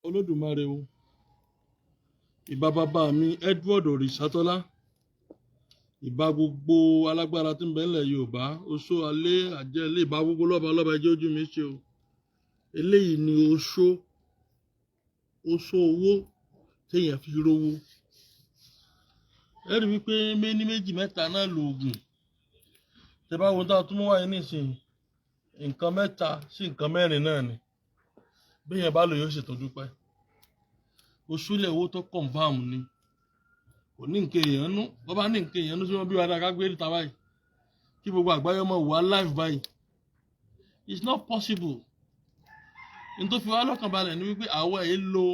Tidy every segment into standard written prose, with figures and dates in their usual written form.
Olódùmarè o, ìbà bàbá mi Edward Òrìṣàtọ́lá, ìbà gbogbo alágbára tí ń bẹ nílẹ̀ Yorùbá, oṣó alẹ́ àjẹ́ ilé, ìbà gbogbo lọ́ba lọ́ba, ẹjẹ́ ojú mi ṣe o. Eléyìí ni oṣó, oṣó owó téèyàn fi rówó. Ẹ rí wípé méní méjì mẹ́ta náà lòògùn. Tẹ bá wo tá a tún mú wáyé nísìnyí, nǹkan mẹ́ta sí nǹkan mẹ́rin náà ni. Béèyàn bá lò yóò ṣètò dúpẹ́. Oṣúlẹ̀ owó tó confam ni, kò ní nǹkan èèyàn nú. Bọ́ bá ní nǹkan èèyàn nú sí wọn bí wàá dáa ká gbé níta báyìí kí gbogbo àgbáyé ọmọ wà live báyìí. It's not possible. N tó fi wá lọ́kàn balẹ̀ ni wípé àwa èyí lo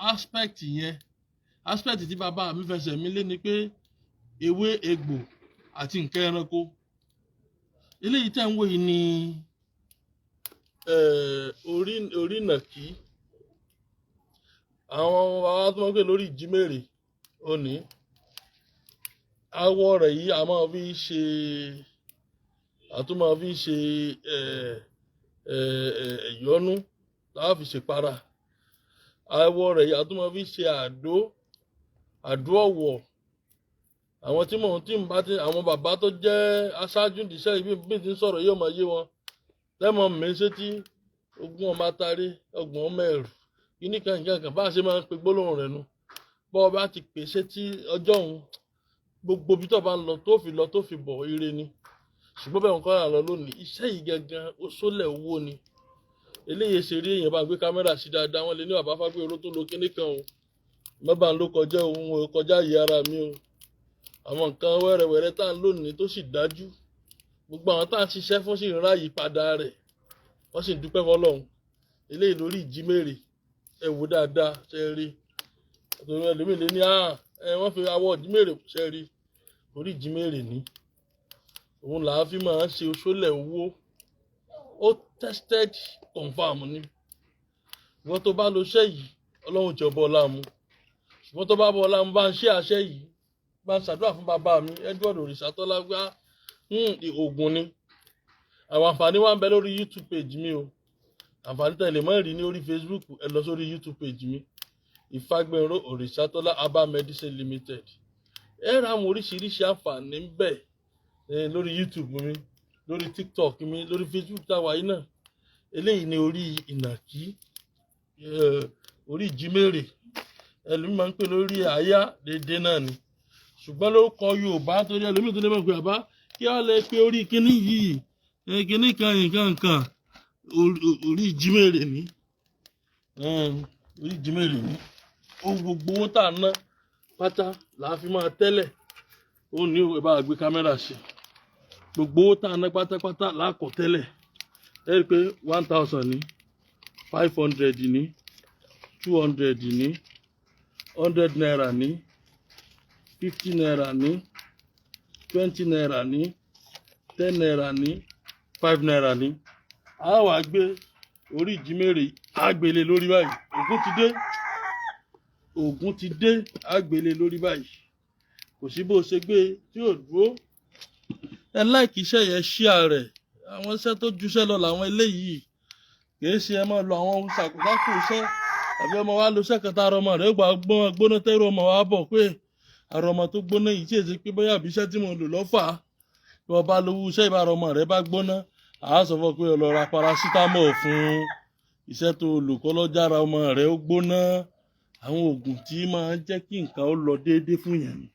aspect yẹn. Aspect tí bàbá mi fẹsẹ̀ mi lé ni pé ewé, egbò àti nǹkan ẹranko. Eléyìí tẹ̀ ń wò yìí ni orí ìnàkí, àwọn bàbá tó máa ń pè lórí ìjímèrè òní. Awọ rẹ̀ yìí a tún máa fi ṣe ẹ̀yọ́nú tá a fi ṣèpara. Awọ rẹ̀ yìí a tún máa fi ṣe àdó, àdó ọ̀wọ̀. Àwọn tí mò ń tí ń bá ti àwọn bàbá tó jẹ́ aṣáájú ìdíṣẹ́ yìí, bí ti ń sọ̀rọ̀ yóò máa yé wọn lẹ́mọ̀ mẹ́sẹ́tí 20 ọmọ atare, 30 ọmọ ẹ̀rù kíní kan nǹkan kan bá a ṣe máa ń pe gbólóhùn rẹ̀ nu. Bọ́ ọ bá ti pè sétí ọjọ́ òun, gbogbo ibi tó bá ń lọ, tó fi lọ tó fi bọ̀, ire ni. Ṣùgbọ́n bẹ́ẹ̀ ń kọ́ àlọ́ lónìí, iṣẹ́ yìí gangan oṣólẹ̀ owó ni. Eléyìí ṣe rí èèyàn bá gbé kámẹ́rà sí dáadáa, wọ́n lè ní bàbá Fágbèrò tó lo kíní kan o, mẹ́bàá ló kọjá òun ò kọjá yìí ara mi o. Àwọn nǹkan wẹ́rẹ́wẹ́rẹ́ tá à ń lò ní tó sì dájú, gbogbo àwọn tá à ń ṣiṣẹ́ fún sì ń ráàyè padà rẹ̀, wọ́n sì ń dúpẹ́ fọlọ́run. Eléyìí lórí ìjímèrè, ẹ wò dáadáa, ṣe rí àtòrí ẹlòmíì lé ní ẹ wọ́n fi awọ ìjímèrè ṣe rí. Orí ìjímèrè ní òun là á fi máa ń ṣe oṣólẹ̀ owó. Ó tested, confam ni. Ìwọ́n tó bá lo iṣẹ́ yìí, Ọlọ́run jọ bọ́ ọlá mu. Ṣùgbọ́n tó bá bọ́ ọlá mu, bá ń ṣe àṣẹ yìí, bá ń ṣàdúrà fún bàbá mi Edward Òrìṣàtọ́lá gbá oògùn ni. Àwọn àǹfààní wa ń bẹ lórí YouTube page mi o. Àǹfààní tẹ̀lé mọ́ rí ní orí Facebook, ẹ lọ sórí YouTube page mi, Ìfágbénró Òrìṣàtọ́lá Herbal Medicine Limited. Ẹ ra àwọn oríṣiríṣi àǹfààní ń bẹ lórí YouTube mi, lórí TikTok mi, lórí Facebook táwa yìí náà. Eléyìí ni orí ìnàkí, orí ìjímèrè, ẹlòmíì máa ń pè lórí àyà déédéé náà ni. Ṣùgbọ́n lórúkọ Yorùbá, torí ẹlòmíì tó lè mọ̀ pé àbá kí wọ́n lè pe orí kíní yìí, kíní kan nǹkan nǹkan, orí ìjímèrè ní, orí ìjímèrè ní. Ó gbogbo owó tá a ná pátá là á fi máa tẹ́lẹ̀. Ó ní ẹ bá gbé kámẹ́rà sí. Gbogbo owó tá a ná pátápátá là á kọ̀ tẹ́lẹ̀. Ẹ rí i pé 1,000 ní, 500 ní, 200 ní, ₦100 ní, ₦50 ní, ₦20 ní, ₦10 ní, ₦5 ní. A wàá gbé orí ìjímèrè, á gbélé lórí báyìí. Ògún ti dé, Ògún ti dé. Á gbélé lórí báyìí, kò sí bó ṣe gbé tí ò dúró. Ẹ like iṣẹ́ yẹn, share rẹ̀. Àwọn iṣẹ́ tó juṣẹ́ lọ làwọn eléyìí. Kìí ṣe ẹ máa lo àwọn ṣàkóso iṣẹ́ tàbí ọmọ wa lo iṣẹ́ kan tá ara ọmọ rẹ̀ gbà gbọ́n gbóná tẹ́rù ọmọ wa bọ̀ pé ara ọmọ tó gbóná yìí tí èsì pé bóyá àbí iṣẹ́ tí mo lò lọ́fà. Bí wọ́n bá lówó iṣẹ́ ìbára ọmọ rẹ̀ bá gbóná, àá sọ fún ọ pé ó lọ ra paracetamol fún iṣẹ́ tó lò kọ́ lọ́jàrá ọmọ rẹ̀ ó gbóná. Àwọn oògùn tí máa ń jẹ́ kí nǹkan ó lọ déédéé fún yẹn ni.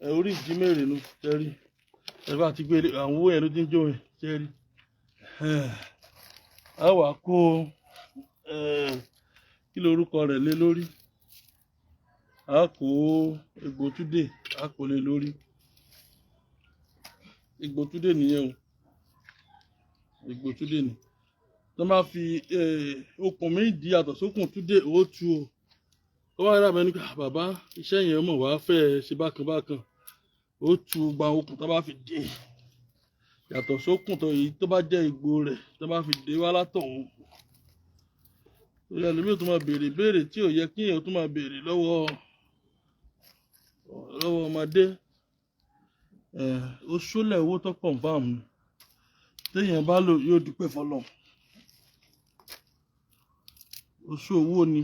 Ẹ orí ìjímèrè nu tẹ́rí. Ẹ bá ti gbé àwọn owó yẹn ló ti ń jó yẹn tẹ́rí. A wà kó kí lorúkọ rẹ̀ lé lórí. A kó egbò túdè, a kó lé lórí. Egbò túdè nìyẹn o, egbò túdè ni. Tó bá fi okùn mi di yàtọ̀ sókùn túdè, ó tú o. Tó bá dàbẹ̀ ní bàbá iṣẹ́ yẹn mọ̀ wá fẹ́ ṣe bákan bákan, ó tú gba okùn tó bá fi dé yàtọ̀ sókùn tó èyí tó bá jẹ́ egbò rẹ̀ tó bá fi dé wá látọ̀hún. Torí ẹlòmíì tó máa béèrè béèrè tí ò yẹ kí èèyàn tó máa béèrè lọ́wọ́ ọmọdé. Oṣólẹ̀ owó tó confam ni. Téèyàn bá lò yóò dúpẹ́ fọlọ́run. Oṣó owó ni.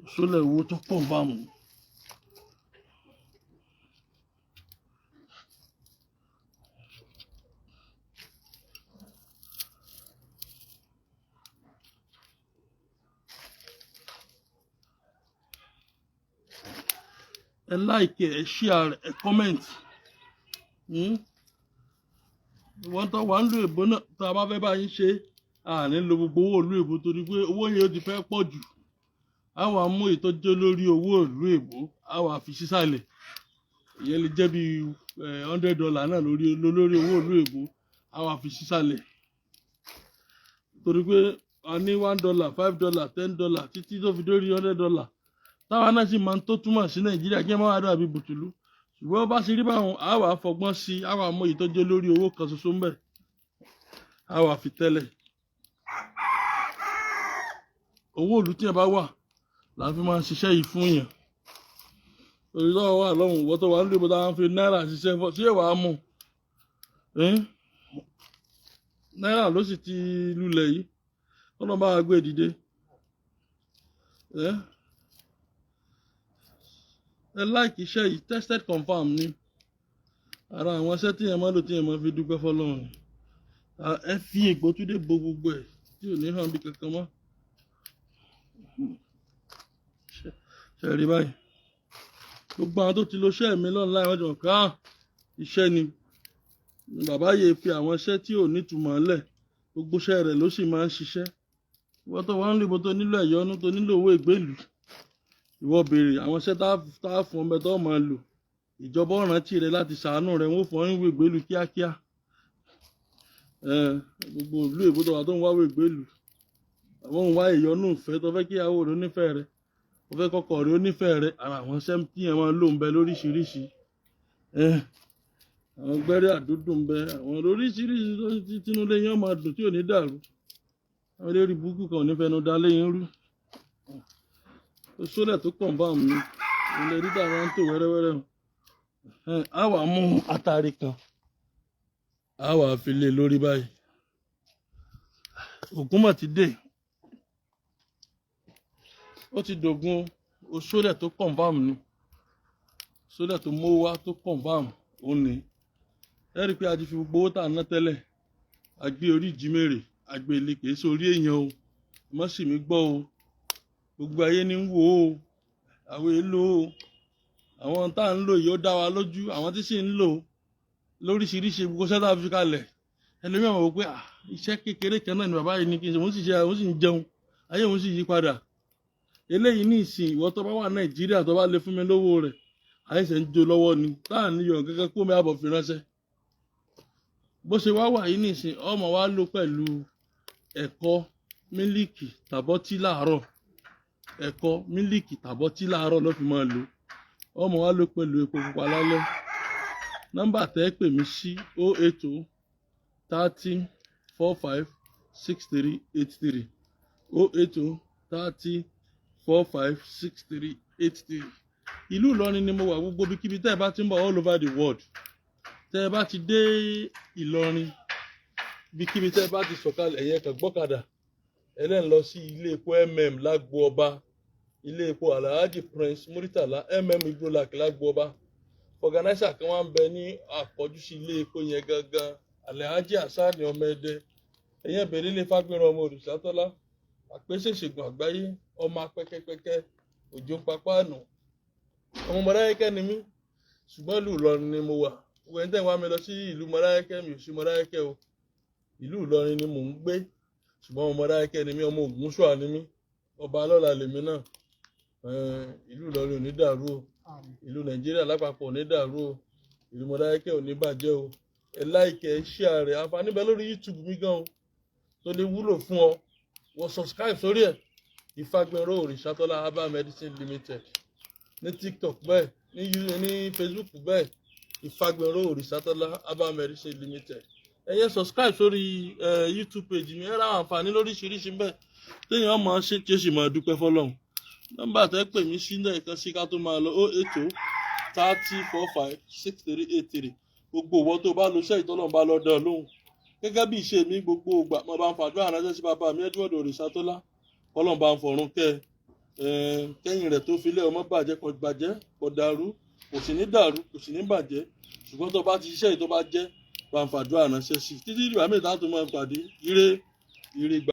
Òṣòlẹ̀ owó tó pọ̀ bámu. Ẹ like, ẹ share, ẹ comment. Wọ́n tó wà ń lo èbó náà, tá a bá fẹ́ bá yín ṣe, à ní lo gbogbo owó ìlú èbó torí pé owó yẹn ó ti fẹ́ pọ̀ jù. A wà mú ìtọ́jú lórí owó ìlú èbó, a wà fi sísàlẹ̀. Ìyẹn lè jẹ́ bí $100 náà lórí owó ìlú èbó, a wà fi sísàlẹ̀ torí pé a ní $1, $5, $10 títí tó fi dórí $100, táwa náà sì máa ń tó túmọ̀ sí Nàìjíríà kí ẹ má wá dàbí bùtùlù. Ṣùgbọ́n bá ṣe rí báwọn, a wà fọgbọ́n sí i, a wà mú ìtọ́jú lórí owó kan ṣoṣo ńbẹ̀, a wà fi tẹ́lẹ̀. Owó ìlú tí ẹ bá wà là ń fi máa ń ṣiṣẹ́ yìí fún yàn. Torí tó wà lọ́hùn, ìwọ tó wà nílùú ìbò táwọn fi náírà ṣiṣẹ́ fún ṣé wàá mú náírà ló sì ti lulẹ̀ yìí, kọ́nà bá wa gbé dìde. Ẹ like iṣẹ́ yìí, tested confirm ni. Ara àwọn iṣẹ́ tí yẹn máa lò, tí yẹn máa fi dúpẹ́ fọlọ́run ni. Ẹ fi ègbò túndé bo gbogbo ẹ̀ tí ò ní hàn bí kankan mọ́. Ṣe rí báyìí, gbogbo àwọn tó ti lo iṣẹ́ mi lọ́nà láì wọ́n jọ ká iṣẹ́ ni bàbá yìí fi àwọn iṣẹ́ tí ò nítumọ̀ lẹ̀, gbogbo iṣẹ́ rẹ̀ ló sì máa ń ṣiṣẹ́. Ìwọ tó wà ń lè tó nílò ẹ̀yọ́nú, tó nílò owó ìgbélùú, ìwọ béèrè àwọn iṣẹ́ tá a fún ọmọ tó máa lò. Ìjọba ọ̀rántí rẹ láti ṣàánú rẹ, wọ́n fún ọ níwèé ìgbélùú kíákíá. Gbogbo ìlú èbó tó wà tó ń wáwé ìgbélùú, àwọn ń wá ìyọ́nú ìfẹ́, tó fẹ́ kí ìyàwó rẹ onífẹ̀ẹ́ rẹ, ó fẹ́ kọ́kọ́ rẹ onífẹ̀ẹ́ rẹ. Ara àwọn iṣẹ́ tí yẹn máa ń lò ń bẹ lóríṣiríṣi. Àwọn gbẹ́rẹ́ àdúdùn ń bẹ, àwọn lóríṣiríṣi tínú lé yẹn máa dùn tí ò ní dàrú. Àwọn eléré burúkú kan ò ní fẹnu da léyìn rú. Sólẹ̀ tó kàn bá mi ilẹ̀ rítà máa ń tò wẹ́rẹ́wẹ́rẹ́ o. A wà mú atari kan, a wà fi lé lórí báyìí. Ògùn mọ̀ ti dé, ó ti dògún o. Sólẹ̀ tó confirm ni, sólẹ̀ tó mówó wá tó confirm ó ní. Ẹ rí i pé a ti fi gbogbo owó tá à ń ná tẹ́lẹ̀, a gbé orí ìjímèrè, a gbé ilé, kìí ṣe orí èèyàn o. Mọ́ sì mí gbọ́ o, gbogbo ayé ní ń wò ó, àwọn èèlò o. Àwọn tá à ń lò yìí ó dá wa lójú, àwọn tí sì ń lò lóríṣiríṣi gbogbo iṣẹ́ tá a fi kalẹ̀. Ẹlòmíràn wò pé iṣẹ́ kékeré kan náà ni bàbá yìí ní kí n ṣe, òun sì ṣe, òun sì ń jẹun, ayé òun sì yí padà. Eléyìí ní ìsìn, ìwọ tó bá wà Nàìjíríà tó bá lè fún mi lówó rẹ̀, ayé ṣe ń jó lọ́wọ́ ni táà ní yọ̀ kankan kó mi àbọ̀ fi ránṣẹ́. Bó ṣe wá wà yìí ní ìsìn, ọmọ wa lò pẹ̀lú ẹ̀kọ, mílíkì tàbọ́tí láàárọ̀. Ẹ̀kọ, mílíkì tàbọ́tí láàárọ̀ ló fi máa lò. Ọmọ wa lò pẹ̀lú epo pupa lálẹ́. Nọ́mbà tẹ́ ẹ pè mí sí 080 30 45 63 83, 080 30 45 63 83. Ìlú Ìlọrin ni mo wà. Gbogbo ibikíbi tẹ́ ẹ bá ti ń bọ̀ all over the world, tẹ́ ẹ bá ti dé Ìlọrin, ibikíbi tẹ́ ẹ bá ti sọ̀kalẹ̀, ẹ̀yẹ kan gbọ́kadà ẹlẹ́n lọ sí ilé epo Lágbo Ọba, ilé epo Alhaji Prince Muritala Ibrolak Lágbo Ọba. Organizer kan wá ń bẹ ní àkọjú sí ilé epo yẹn gangan, Alhaji Hasan ọmọ Ẹdẹ. Ẹ̀yẹn bèrè ilé Fágbéràn ọmọ Òrìṣàtọ́lá, àpèsè ìṣègùn àgbáyé, ọmọ apẹ́kẹ́pẹ́kẹ́ òjò ń papá nù. Ọmọ Mọdákẹ́kẹ́ ni mí, ṣùgbọ́n ìlú Ìlọrin ni mo wà. Gbogbo ẹni tẹ́ ń wá mi lọ sí ìlú Mọdákẹ́kẹ́, mi ò sí Mọdákẹ́kẹ́ o, ìlú Ìlọrin ni mò ń gbé, ṣùgbọ́n ọmọ Mọdákẹ́kẹ́ ni mí, ọmọ Ògúnṣùà ni mí, ọba alọ́la lèmi náà. Ìlú Ìlọrin ò ní dàrú o, ìlú Nàìjíríà lápapọ̀ ò ní dàrú o, ìlú Mọdákẹ́kẹ́ ò ní bàjẹ́ o. Ẹ like, ẹ share rẹ̀. Àǹfààní bẹ lórí YouTube mi gan o tó lè wúlò fún ọ. Wọ́n subscribe sórí ẹ̀, Ìfàgbẹ̀rọ Òrìṣàtọ́lá Herbal Medicine Limited, ní TikTok bẹ́ẹ̀, ní Facebook bẹ́ẹ̀, Ìfàgbẹ̀rọ Òrìṣàtọ́lá Herbal Medicine Limited. Ẹ yẹ subscribe sórí YouTube page mi, ẹ ra àǹfààní lóríṣiríṣi bẹ́ẹ̀ téèyàn máa ṣe tí ó sì máa dúpẹ́ fọlọ́run. Nọ́mbà tẹ́ pè mí sí lẹ́ẹ̀kan sí ká tó máa lọ, 080 30 45 63 83. Gbogbo ìwọ tó bá lo iṣẹ́ ìtọ́lọ́run bá lọ́dọ̀ lóhùn. Gẹ́gẹ́ bí ìṣe mi gbogbo ìgbà, mo bá ń fàdúrà ránṣẹ́ sí bàbá mi Edward Òrìṣàtọ́lá, kọ́lọ́n bá ń fọ̀run kẹ́ ẹ, kẹ́yìn rẹ̀ tó filẹ̀ ọmọ bàjẹ́, kò bàjẹ́, kò dàrú, kò sì ní dàrú, kò sì ní bàjẹ́. Ṣùgbọ́n tó bá ti ṣiṣẹ́ yìí, tó bá jẹ́, bá ń fàdúrà ránṣẹ́ sí i títí ìgbà míì tá a tún máa pàdé. Ire ire gbà.